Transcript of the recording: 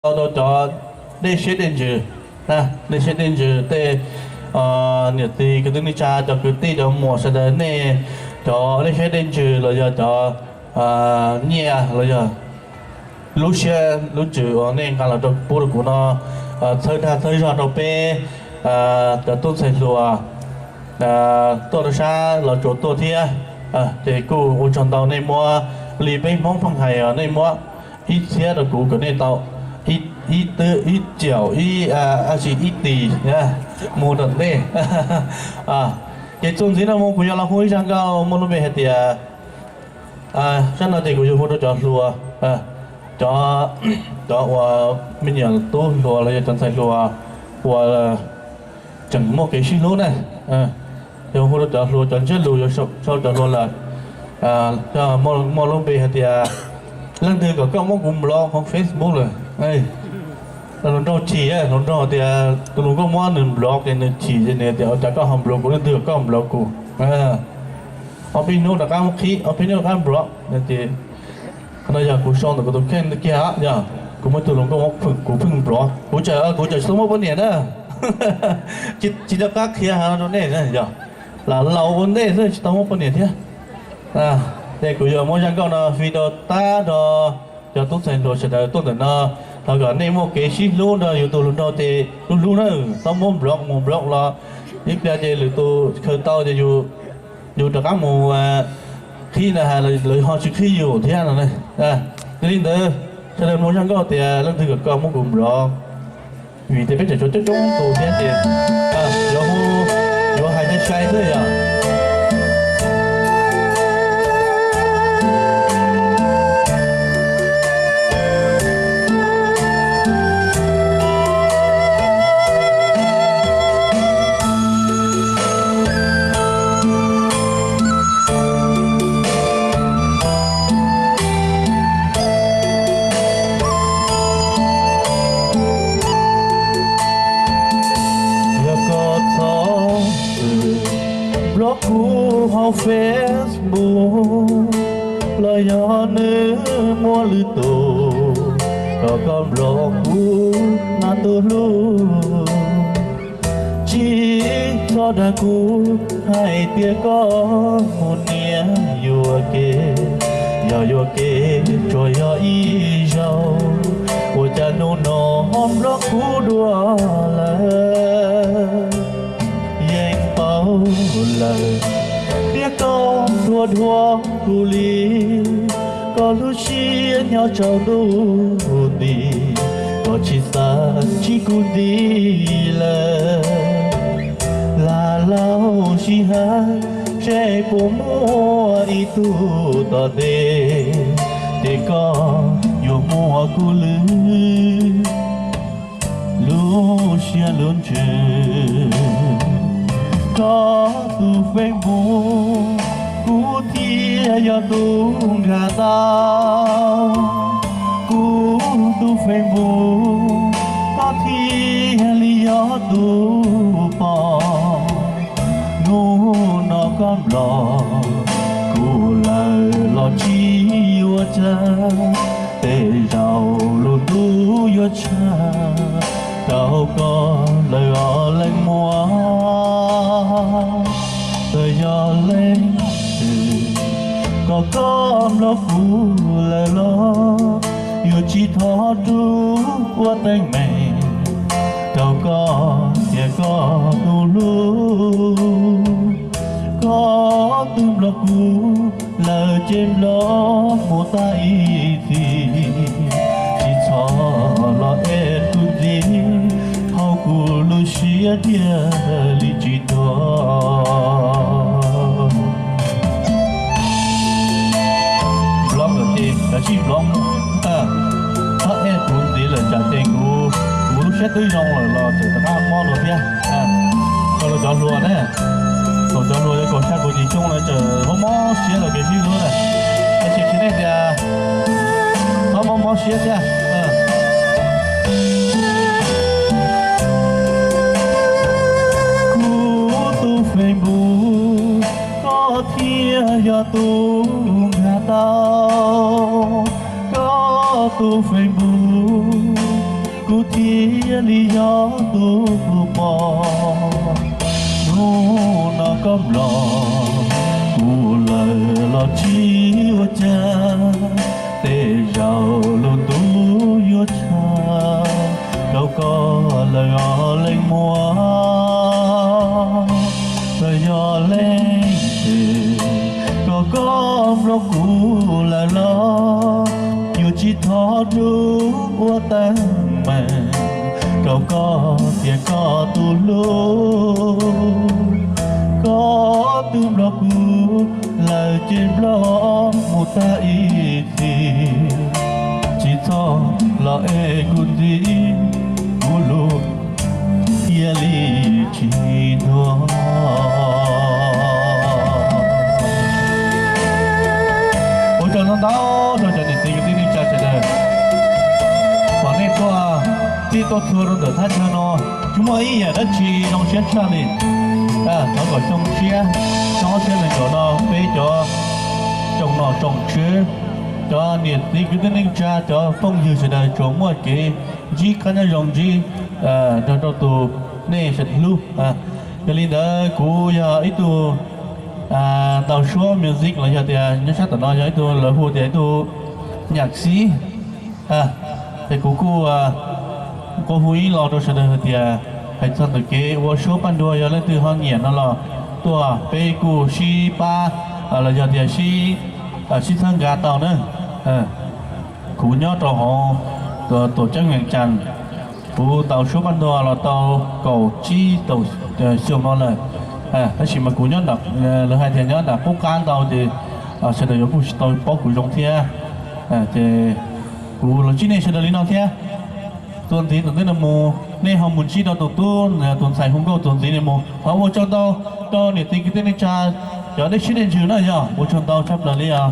tau rau cov dej siab dej ntsws, dej siab dej ntsws tej niam txiv kwv tij neej tsa, cov kwv tij cov muam sawv daws nej, cov dej siab dej ntsws los yog cov nyiaj los yog lub siab lub ntsws uas nej nqa los rau pub rau kuv no, txhawb dag txhawb zog rau peb cov tub ntxhais hluas tuaj rau sab Los Tsuas tuaj thiab. Ces kuj ua tsaug ntau nej muab, li peb Hmoob pheej hais os, nej muab ib txhiab rau kuv kom nej tau ib twb ib caum ib, ib tis mus tom ntej. Ces txuas ntxiv no mus kuv yuav los hu ib zaj nkauj muaj lub npe hais tias, zaj no ces kuv yuav hu rau cov hluas, cov, cov uas me nyuam tub hluas los yog cov ntxhais hluas uas tseem muaj kev sib hlub na. Yog hu rau cov hluas, cov ntsiab lus yuav sau cov hluas lawm. Muaj lub npe hais tias, leej twg kom koj muab kuv block hauv Facebook lawm. Hluas nraug chim, hluas nraug tias tus hluas nkauj muab nws block ces nws chim ces nws tias, ua cas koj ho block kuv, leej twg kom koj block kuv? Ob peb hnub rov qab muab qhib, ob peb hnub rov qab block no ces, qhov no yog kuv sau ntawm kuv tus kheej kiag, yog kuv muaj ib tug hluas nkauj muab kuv pheej block, kuv tseem, kuv tseem tsis tau muaj poj niam na. Tsis nco qab qhia rau nej, yog lam laus ua ntej xwb tsis tau muaj poj niam thiab. Ces kuv yuav muab zaj nkauj no fij rau tag nrho cov tub ntxhais hluas sawv daws tuaj ntawm no, thov kom nej muaj kev sib hlub nrog yus tus hluas nraug ces hlub hlub na, txhob muab block mus block los, ib pliag ces lwm tus khaws tau ces yus rov qab mus qhib na, lawv ho tsis qhib yus thiab no. Yog li ntawd, sawv daws mloog zaj nkauj tias leej twg kom koj muab kuv block, vim tias peb tseem tshuav coob coob tus thiab ces yuav hu, yuav hais sai sai xwb yog. Yog koj txhob txwm block kuv hauv Facebook, los yog nws muaj lwm tus kom koj block kuv na tus hlub. Tsis txhob dag kuv hais tias koj mus niam yuam kev, yog yuam kev tsuas yog ib zaug, ua cas hnub no ho block kuv dua lawm. Yeej paub lawm, tias koj dhuav dhuav kuv li, koj lub siab nyob rau ntuj nti, koj tsis xav ntsib kuv nti lawm. Lam laus sij hawm, seb puas muaj ib tug tom ntej, ces koj yuav muaj kuv lwm lub siab lub ntsws. Koj tus Facebook, kuv thiaj yog tus nkag tau. Kuv tus Facebook, koj thiaj li yog tus pom. Hnub no koj nplog kuv lawm los tsis yuav tsam, tej zaum lub ntuj yuav tshaj rau koj lawm os leej muam. Txawm yog leej twg kom koj nplog kuv lawm los yuav tsis thov rub ua teeb meem rau koj thiab koj tus hlub. Koj twb nplog kuv lawm ces nplog mus tag ib txhis, tsis txhob los es kuv ntxiv, hauv kuv lub siab thiaj li tsis tuag. Nplog lawm ces kav tsij nplog mus, txhob es kuv ntxiv lawm tsam ces kuv, kuv lub siab twb zoo lawm los tseem rov qab mob dua thiab. Tau los cov hluas na, thaum cov hluas yuav kom sab kuv tsis xyoo no tseem mob mob siab los kev sib hlub na. Tab sis tsis nej tias txhob mob mob siab thiab. Kuv tus Facebook, koj thiaj yog tus nkag tau. Koj tus Facebook, Thiaj li yog tus kuv pom, hnub no koj nplog kuv lawm los tsis ua cas, tej zaum lub ntuj yuav tshaj rau koj lawm os leej muam. Txawm yog leej twg kom koj nplog kuv lawm los yuav tsis thov rub ua teeb meem rau koj thiab koj tus hlub. Koj twb nplog kuv lawm ces nplog mus tag ib txhis, tsis txhob los es kuv ntxiv, kuv lub thiaj li tsis ntuag. Ua tsaug ntau ntau rau cov niam txiv kwv tij neej tsa sawv daws uas nej tuaj txij tuaj txhua rau ntawm thaj chaw no. Tsis muaj ib yam dab tsi zoo siab tshaj li. Thov kom xyoo tshiab, xyoo ob txhiab nees nkaum no peb cov tsoom nom tsoom tswv, cov niam txiv kwv tij neej tsa, cov phooj ywg sawv daws tsuas muaj kev ntsib qab nyob zoo ntsib nrog rau tus nej sawv daws hlub. Yog li ntawd kuv yog ib tug ntaus suab music los yog tias nyob sab tom no yog ib tug lawv hu tias ib tug nhạc sĩ. Ces kuv kuj nqua hu ib los rau sawv daws hais tias hais txog ntawm kev ua suab paj nruag, yog leej twg ho nyiam no los tuaj peb kuj sib pab los yog tias sib, sib txhawb nqa tau na. Kuv nyob rau hauv tuam ceeb Vees Cas, kuv ntaus suab paj nruag los tau kaum tsib xyoo no lawm. Tab sis mas kuv nyob nram, lawv hais tias nyob nram qub qab ntau ces sawv daws yuav kuj tsis tau paub kuv zoo thiab. Ces kuv los ntsib nej sawv daws li no thiab. Txuas ntxiv tom ntej no mus nej ho mus ntsib rau tus tub, tus ntxhais hu nkauj txuas ntxiv no mus. Thov ua tsaug ntau rau niam txiv kwv tij neej tsa cov dej siab dej ntsws na, yog ua tsaug ntau tshaj plaws li os.